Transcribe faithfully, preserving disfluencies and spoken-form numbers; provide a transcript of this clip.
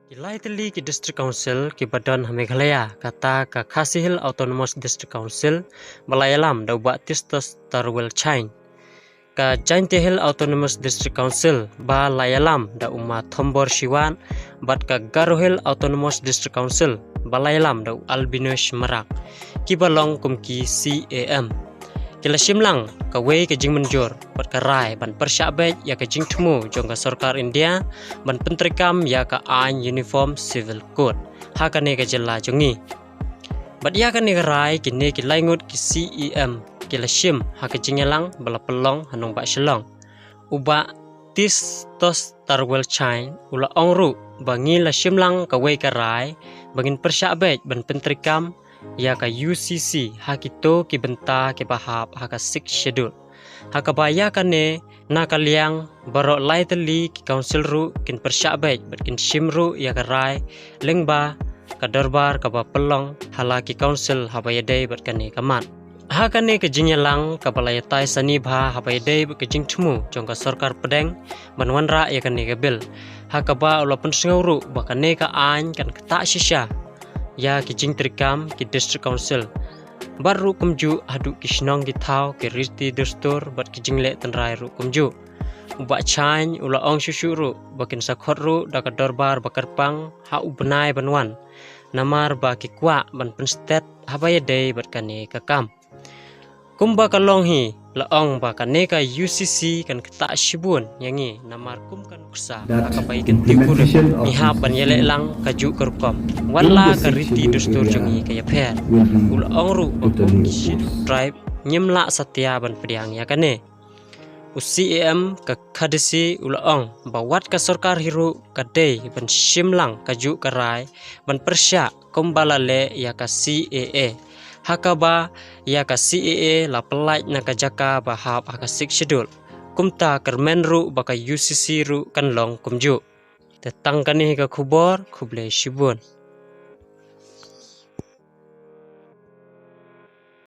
Ki lai tylli ki District Council ki ba don ha Meghalaya, kata ka Khasi Hills Autonomous District Council, ba la ïalam da u Bah Tistos Tarwel Chyne. Ka Jaintia Hills Autonomous District Council, ba la ïalam da u Ma Thombor Shiwat, bad ka Garo Hills Autonomous District Council, ba la ïalam da u Albinosh Marak, ki ba long kum ki C A M. Ki la shim lang kawei ka jingmynjur bad ka rai ban pyrshah beit ïa ka jingthmu jong ka sorkar India ban pyntreikam ïa ka aiñ Uniform Civil Code ha kane ka jylla jong ngi. Bad ïa kane ka rai kine ki laingut ki C A M ki la shim ha ka jingïalang ba la pynlong ha nongbah Shillong. U Bah Tistos Tarwel Chyne u la ong ruh ba ngi la shim lang kawei ka rai ba ngin pyrshah beit ban pyntreikam ïa ka U C C ha kito ki bynta ki ba hap ha ka Sixth Schedule. Ha kaba ïa kane, na ka liang baroh lai tylli ki council ruh kin pyrshah beit bad kin shim ruh ïa ka rai lyngba ka dorbar kaba pynlong ha la ki council haba ïadei bad kane ka mat. Ha kane ka jingïalang kaba la ïatai sani bha haba ïadei bad ka jingthmu jong ka sorkar pdeng ban wanrah ïa kane ka bill, ha kaba u la pynsngew ruh ba kane ka aiñ kan ktah shisha ïa ki jingtreikam ki District Council, bad ruh kumjuh haduh ki shnong ki thaw, ki riti dustur bad ki jingleh tynrai ruh kumjuh. U Bah Chyne u la ong shuh shuh ruh ba kin sa khot ruh da ka dorbar ba kyrpang ha u bnai ban wan, namar ba ki kwah ban pynstet haba ïadei bad kane ka kam. Kumba ka long hi, la ong ba kane ka U C C kan ktah shibun ïa ngi, namar kum ka nuksa ha kaba i kyntiew kurim ngi hap ban ïaleh lang kajuh ka rukom, wat la ka riti dustur jong ngi ka ïapher. U la ong ruh ba kum ki Scheduled Tribe ngim lah satia ban pdiang ïa kane. U C A M ka Khadisi u la ong ba wat ka sorkar hi ruh ka dei ban shim lang kajuh ka rai ban pyrshah kumba la leh ïa ka C A A, ha kaba ïa ka C A A la pyllait na ka jaka ba hap ha ka Sixth Schedule. Kumta kyrmen ruh ba ka U C C ruh kan long kumjuh. Te tang kane hi ka khubor, khublei shibun.